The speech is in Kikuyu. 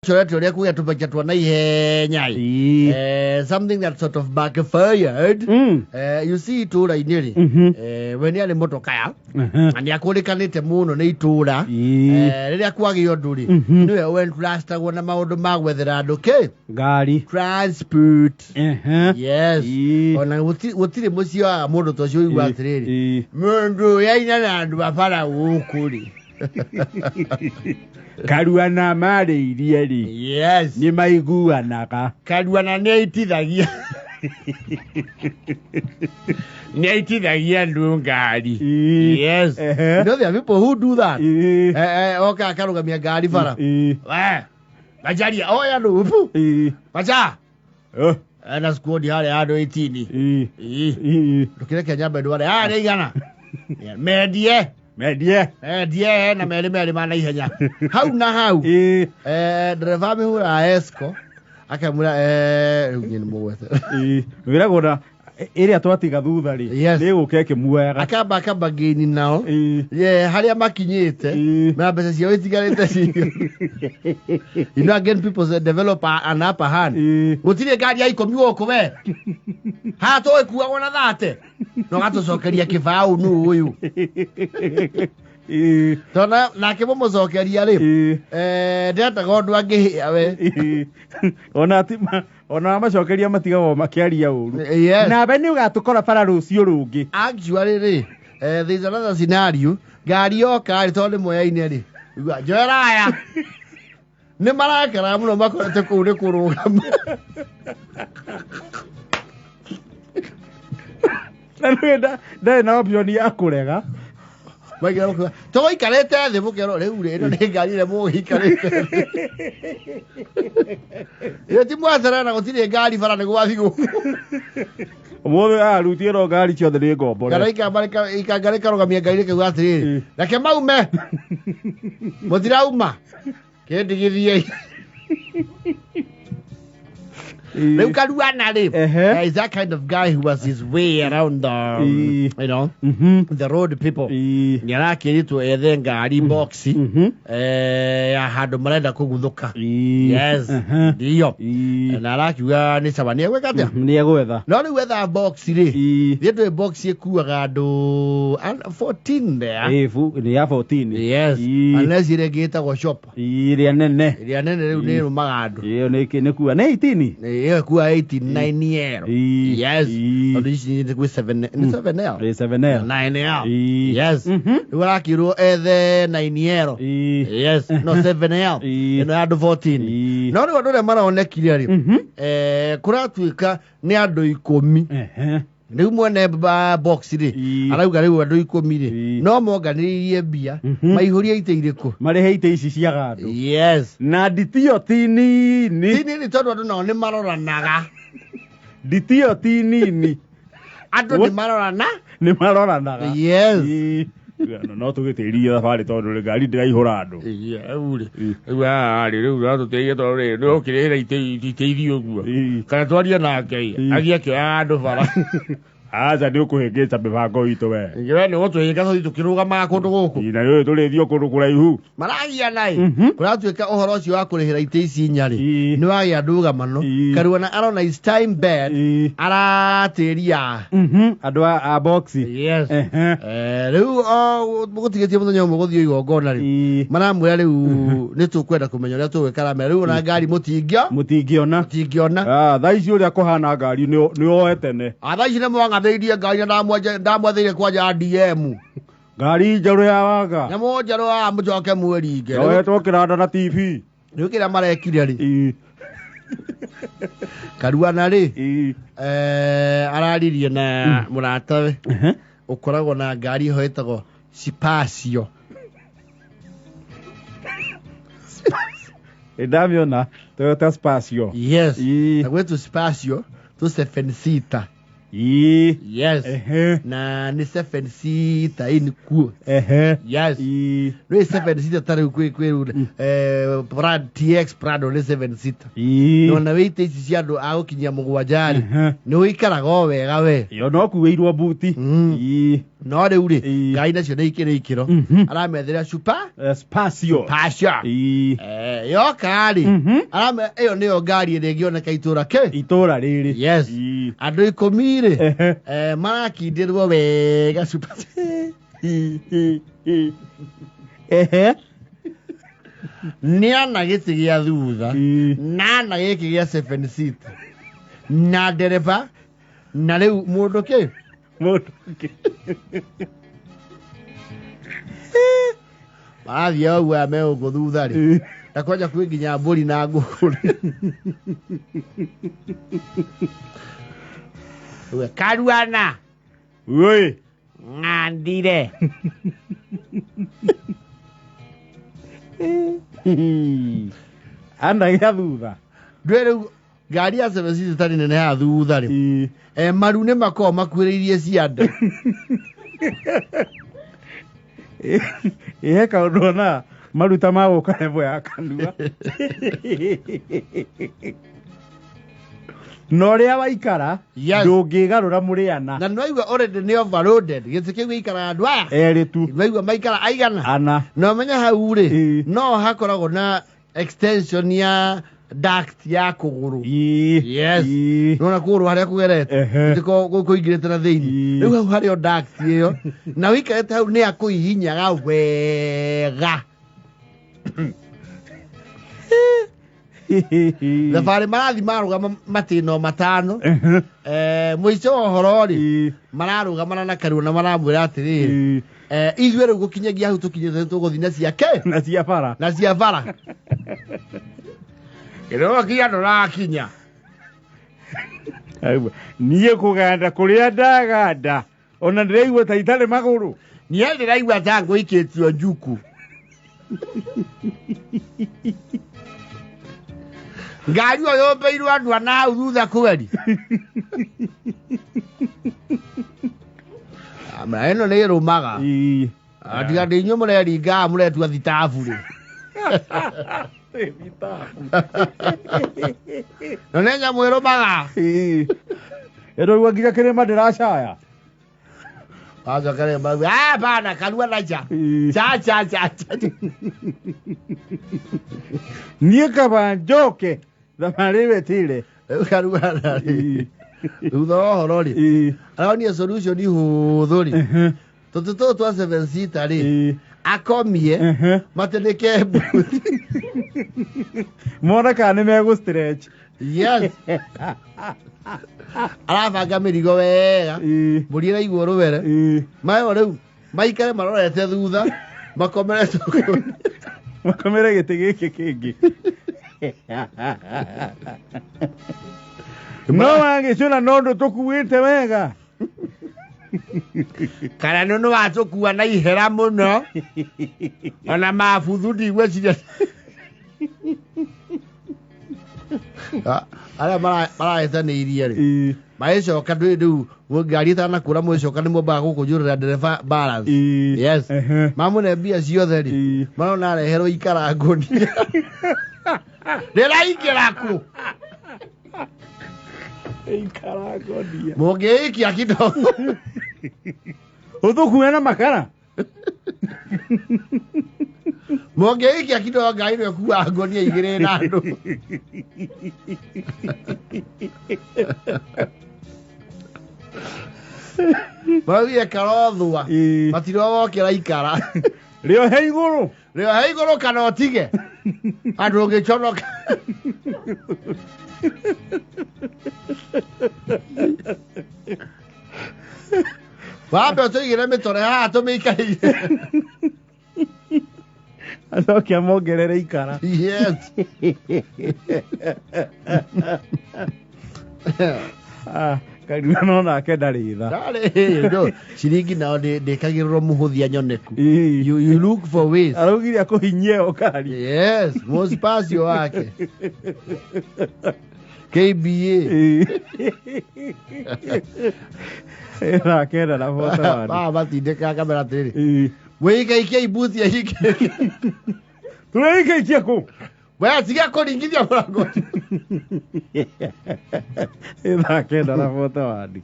Ũcorete ũrĩa kuga tũbeca twa naihenya ĩ. Something that sort of backfired. You see, itũũra-inĩ rĩ, we nĩ arĩ mũtokaya na nĩ akũrĩkanĩte mũno nĩ itũũra. Rĩrĩa kwagĩa ũndũ rĩ, nĩwe wentrustagwo na maũndũ ma gwethera andũ kĩ Ngari. Transport. Yes. Ona gũtirĩ mũciĩ wa mũndũ ta ũcio ũigua atĩrĩrĩ, mũndũ ũrĩa aina na andũ a bara gũkũ rĩ. Karua na marĩirie rĩ, nĩ maiguanaga. Karuana nĩ aitithagia, nĩ aitithagia andũ ngari. Yes. You know there are people who do that. Oka akarũgamia ngari bara. We macharia oya ndũ macha. Ena squad harĩa andũ 18. Ndũkĩreke nyambe ndware aya nĩ igana mendie. Mendie. Mendie na merĩ merĩ ma naihenya hau na hau. Ndereba amĩhũraga esco akamwĩra, rĩu niĩ nĩ mũgwete. Wĩragwo na ĩrĩa twatiga thutha rĩ, nĩ gũka ĩkĩmuoyaga. Akamba akamba ngĩini nao. Yeah, harĩa makinyĩte na mbeca ciao itigarĩte cio. You know, again, people say develop an upper hand. Gũtirĩ ngari ya 10 gũkũ we haha tũgĩkuagwo na thate no gatũcokeria kĩbaũ nũ ũyũ tondũ nake mũmũcokeria rĩ, ndetaga ũndũ angĩhĩa we. Ona ti ona macokeria matigagwo makĩaria ũru. Nawe nĩ ũgatũkora bara rũciũ rũngĩ. Actually rĩ, there's another scenario. Ngari yoka rĩ, tondũ nĩ moyaine rĩ, igua, njoera aya nĩ marakara mũno makorete kũu nĩ kũrũgama. Na nĩ ndarĩ na option ya kũrega. Maigana gũkiuga, tũgũikarĩte thĩ mũkerwo rĩu rĩ, ĩno nĩ ngari ĩrĩa mũgũikarĩte thĩ. Ĩyo ti mwacerera na gũtirĩ ngari bara nĩ gwa thigũkũ. Ũmũthĩ aruti ĩno ngari ciothe nĩ ngombore. Kana ikamba ikanga rĩkarũgamia ngari rĩkauga atĩrĩrĩ, reke maume mũtirauma kĩndigithiei. Rĩu Karuana rĩ, is that kind of guy who was his way around the, you know, the road people. Nĩ arakĩrĩtwo ethe ngari box ya handũ marenda kũguthũka. Yes, ndiyo. Na arakiuga nĩ sawa, nĩ egwĩka atĩa? Nĩ egwetha. No rĩu etha box rĩ, thiĩ ndũĩ box ĩkuaga andũ 14 there. Ĩ, nĩ ya 14. Yes. Unless ĩrĩa ĩngĩ ĩtagwo shop. Ĩrĩa nene. Ĩrĩa nene rĩu nĩ ĩrũmaga andũ. Ĩyo nĩ kua nĩ 18. Ĩyo ĩkua 18 9L. Yes. Tondũ ici nĩ gwĩ 7, nĩ 7L. Ĩ, 7L. 9L. Yes. Rĩu arakĩrwo ethe 9L. Yes. No 7L. Ĩno ya andũ 14. No rĩu andũ arĩa maronekire rĩ, kũratuĩka nĩ andũ 10. Rĩu mwene box rĩ, arauga rĩu andũ 10 rĩ, no monganĩrĩirie mbia maihũrie itĩ irĩkũ? Marĩhe itĩ ici cia gandũ. Yes. Na nditio ti nini. Ti nini tondũ andũ nao nĩ maroranaga. Nditio ti nini. Andũ nĩ marorana. Nĩ maroranaga. Yes. No tũgĩtĩrie thabarĩ tondũ rĩ, ngari ndĩraihũra andũ. Rĩu rĩ, rĩu haha rĩ, rĩu no tũtĩrie tondũ rĩ, nĩ ũkĩrĩhĩra itĩ ithiĩ ũguo. Kana twarie nake ĩ, athiĩ akĩoyaga andũ bara. Aca nĩ ũkũhĩngĩca mĩbango itũ we. We nĩ ũgũtũhĩnga tũthiĩ tũkĩrũgamaga kũndũ gũkũ. Na rĩu tũrĩthiĩ o kũndũ kũraihu. Maragiana ĩ, kũratuĩka ũhoro ũcio wa kũrĩhĩra itĩ ici inya rĩ, nĩ wagĩa ndũgamano. Karuana arona is time bad, aratĩria. Andũ a box. Yes. Rĩu o gũtigĩtie mũthenya ũmwe gũthiĩ igongona rĩ, maramwĩra rĩu nĩ tũkwenda kũmenya ũrĩa tũgwĩka ramera rĩu ona ngari mũtingĩo Mũtingĩona. Mũtingĩona. Thaa ici ũrĩa kũhana ngari nĩ oe tene. Thaa ici nĩ mwangathĩirie ngari na ndamwathĩire kwanja DM. Ngari njerũ ya wanga. Nyamũ njerũ ya mũcoke mwĩringe. Yoetwo kĩranda na TV. Rĩu kĩrĩa marekire rĩ, Karuana rĩ, araririe na mũratawe ũkoragwo na ngari ĩho ĩtagwo Spacio. Ndamĩona Toyota Spacio. Yes. Na gwĩtũ Spacio tũ seven seater. Ii. Yes. Ehe. Na nĩ seven seater in kuo. Ehe. Yes. Ii. Nĩ seven seater ta rĩu kwĩ kwĩ Prado TX Prado nĩ seven seater. Ii. Nona wĩite ici cia andũ a gũkinyia mũgwanja rĩ, Ehe. nĩ ũikaraga o wega we. Yo no kuĩirwo buti. Ii. No rĩu rĩ, Ii. ngari nacio nĩ ikĩrĩ ikĩro. Aramethera super Spacio. Pasha. Ii. Yoka rĩ, arame ĩyo nĩyo ngari ĩrĩa ĩngĩoneka itũra kĩ? Itũra rĩrĩ. Yes. Ii. Andũ 10 rĩ, Ehe. Marakindĩrwo wega super. Ehe. Nĩ ana gĩtĩ gĩa thutha, Ii. na ana gĩkĩ gĩa seven seat, na ndereba, na rĩu mũndũ kĩ? Mũndũ kĩ? Marathiĩ o ũguo aya me gũkũ thutha rĩ. Ii. Na kwanja kwĩ nginya mbũri na ngũkũ rĩ. Uwe, Karuana. Woi. Ng'andire. Ana gĩa thutha. Ndũĩ rĩu ngari ya seven seater ĩtarĩ nene ya thutha rĩ. Ii. Maru nĩ makoragwo makuĩrĩirie ciande. Ĩhe kaũndũ ona maruta ma gũka level ya kanua. Na ũrĩa waikara, Yes. ndũngĩgarũra mũrĩ ana. Na nĩwaigua already nĩ overloaded. Gĩtĩ kĩu gĩikaraga andũ aya. Erĩ tu. Nĩwaigua maikara aigana. Ana. Na ũmenye hau rĩ, Ii. no hakoragwo na extension ya duct ya kũgũrũ. Ii. Yes. Ii. Nĩwona kũgũrũ harĩa kũgerete. Ehe. Gũtikoragwo kũingĩrĩte na thĩinĩ. Ii. Rĩu hau harĩ o duct ĩyo. Na ũikarĩte hau nĩ akũhihinyaga wega. Thabarĩ marathi marũgama matĩno matano. Ehe. Mũico wa ũhoro rĩ, Ii. mararũgamana na Karua na maramwĩra atĩrĩrĩ, Ii. Ithuĩ rĩu gũkinyagia hau tũkinyĩte tũgũthiĩ na ciake. Na cia bara. Na cia bara. Kĩrĩa ndũrakinya. Aigua, niĩ kũganda kũrĩa ndaganda ona ndĩraigua ta itarĩ magũrũ. Niĩ ndĩraigua ta ngũikĩtio njuku. Ngari ĩyo yũmbĩirwo andũ ana hau thutha kweri. Ama ĩno nĩ ĩrũmaga. Ii. Tiga ndĩ inyuĩ mũreringaga mũretua thitabu rĩ. Na nĩ nyamũ ĩrũmaga. Ii. Ĩraigua nginya kĩrĩma ndĩracaya. Wacoka rĩ, mauga, Ah, bana, Karua na cha. Ii. Cha, cha, cha, cha. Niĩ kaba njoke thabarĩ ĩyo ĩtĩre. Rĩu Karua na rĩ. Ii. Thutha wa ũhoro rĩ, Ii. aronire solution hũthũ rĩ. Ehe. Tũtĩ tũtũ twa seven seater rĩ, Ii. akomie, Ehe. matĩnĩke mbuthi. Mona kana nĩ megũ stretch. Yes. Arabanga mĩrigo wega. Ii. Mbũri ĩraigwo rũwere. Ii. Mayo rĩu maikare marorete thutha, makomere tũkũ. Makomere gĩtĩ gĩkĩ kĩngĩ. No wagĩcũna no ndũtũkuĩte wega. Kana nĩ nĩ watũkua na ihera mũno. Ona mabuthu ndigwĩciria. Arĩa marahĩtanĩirie rĩ, Ii. magĩcoka ndũĩ rĩu ngari ĩtanakũra mwĩcoka nĩ mwambaga gũkũnjũrĩra ndereba balance. Ii. Yes. Ehe. Mamũne mbia ciothe rĩ, Ii. marona areherwo ikara ngũnia. Ndĩraingĩra kũ? Ikara ngũnia. Mũngĩikia kidogo. Ũtũkue na makara. Mũngĩikia kidogo ngari ĩno ĩkuaga ngũnia igĩrĩ na andũ. Maraugire karothua. Ii. Matirogokĩra ikara. Rĩohe igũrũ. Rĩohe igũrũ kana ũtige. Andũ ũngĩconoka. Wambe ũtũigĩre mĩtore haha tũmĩikarĩire. Acoke amongerere ikara. Yes. Karua no nake ndarĩ tha. Ndarĩ, no, ciringi nao ndĩkagĩrĩrwo mũhũthia nyoneku. Ii. You look for ways. Araugire akũhinyie ĩyo ngari. Yes, mũcipacio wake. KBA. Thaa 9 na 41. Baba matindĩkaga kamera atĩrĩrĩ, Ĩĩ. wĩikaikie ibuti yaike. Tũreikaikia kũ? We tiga kũringithia mũrango. Thaa 9 na 41.